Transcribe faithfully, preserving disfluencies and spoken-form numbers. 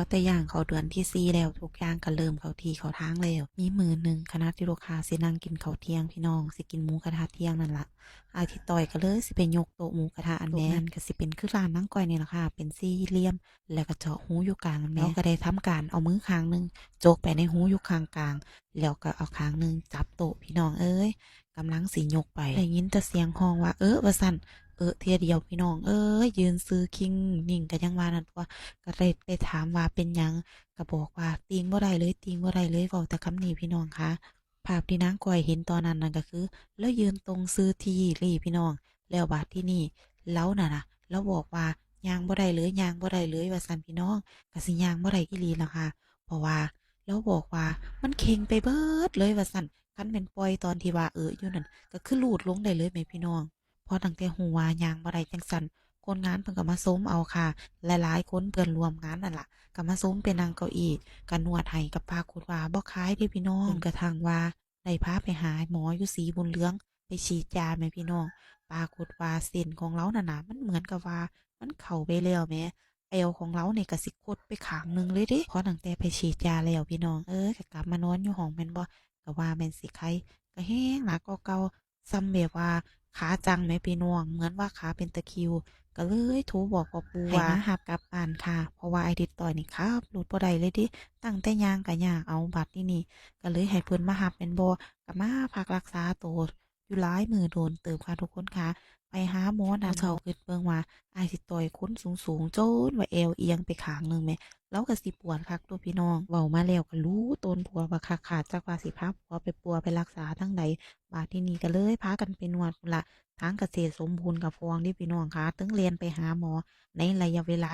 พอแต่ย่างเข้าเดือนที่สี่แล้ว ทุกอย่างก็เริ่มเข้าที่เข้าทางแล้ว มีมื้อหนึ่งขณะที่ลูกค้าสินั่งกินข้าวเที่ยงพี่น้อง สิกินหมูกระทะเที่ยงนั่นล่ะ อ้ายทิดต่อยก็เลยสิไปยกโต๊ะหมูกระทะอันแหม โต๊ะนั้นก็สิเป็นคือร้านนางก้อยนี่ล่ะค่ะ เป็นสี่เหลี่ยม แล้วก็เจาะหูอยู่กลางอันแหม แล้วก็ได้ทำการเอามือข้างหนึ่งจกไปในหูอยู่ข้างกลาง แล้วก็เอาข้างหนึ่งจับโต๊ะพี่น้องเอ้ย กำลังสิยกไป ได้ยินแต่เสียงฮ้องว่า เออ ว่าซั่น เออ เทื่อเดียวพี่น้องเอ้ย ยืนซื่อคิงนิ่งก็ยังว่านั่นตั๊ว ก็ได้ ได้ถามว่าเป็นหยัง ก็บอกว่าติ่งบ่ได้เลย ติ่งบ่ได้เลย เว้าแต่คำนี้พี่น้องคะ ภาพที่นางก้อยเห็นตอนนั้นนั่นก็คือ ลาวยืนตรงซื่อทีหลีพี่น้อง แล้วบาดที่นี่ลาวนั่นน่ะ ลาวบอกว่าย่างบ่ได้เลย ย่างบ่ได้เลย ว่าซั่นพี่น้อง ก็สิย่างบ่ได้อีหลีล่ะค่ะ เพราะว่าลาวบอกว่ามันเข่งไปเบิดเลย ว่าซั่น คันแม่นปล่อยตอนที่ว่าเอออยู่นั่น ก็คือลูดลงได้เลยแหมพี่น้อง พอตั้งแต่ฮู้ว่าย่างบ่ได้จั่งซั้น คนงานเพิ่นก็มาชมเอาค่ะ หลายๆคนเพื่อนร่วมงานนั่นล่ะ ก็มาชมไปนั่งเก้าอี้ ก็นวดให้ ก็ปรากฏว่าบ่คลายเด้พี่น้อง จนกระทั่งว่าได้พาไปหาหมออยู่ศรีบุญเรือง ไปฉีดยาแหมพี่น้อง ปรากฏว่าเส้นของลาวนั่นน่ะ มันเหมือนกับว่ามันเข้าไปแล้วแหม แอวของลาวนี่ก็สิคดไปข้างหนึ่งเลยเด้ พอตั้งแต่ไปฉีดยาแล้วพี่น้องเอ้ย ก็กลับมานอนอยู่ห้องแม่นบ่ ก็ว่าแม่นสิไข้ ก็แฮงหนักกว่าเก่า ส่ำแบบว่าขาจั่งแหมพี่น้อง เหมือนว่าขาเป็นตะคริว ก็เลยโทรบอกพ่อปู่ว่าให้มารับกลับบ้านค่ะ เพราะว่าอ้ายทิดต่อยนี่ขับรถบ่ได้เลยเด้ ตั้งแต่ย่างก็ยาก เอาบาดที่นี่ ก็เลยให้เพิ่นมารับแม่นบ่ ก็มาพักรักษาตัวอยู่หลายมื้อโดนเติบค่ะทุกคนค่ะ ไปหาหมอนั่น เช้าคิดเบิ่งว่าอ้ายทิดต่อยคนสูงๆ จนว่าแอวเอียงไปข้างหนึ่งแหม ลาวก็สิปวดคักตั๊วพี่น้อง เว้ามาแล้วก็หลูตนผัวบักคักค่ะ จักว่าสิพาผัวไปปัวไปรักษาทางใด บาดที่นี่ก็เลยพากันไปนวดพู้นล่ะ ทางเกษตรสมบูรณ์ก็ฟ้องเด้พี่น้องค่ะ เทิงแล่นไปหาหมอในระยะเวลา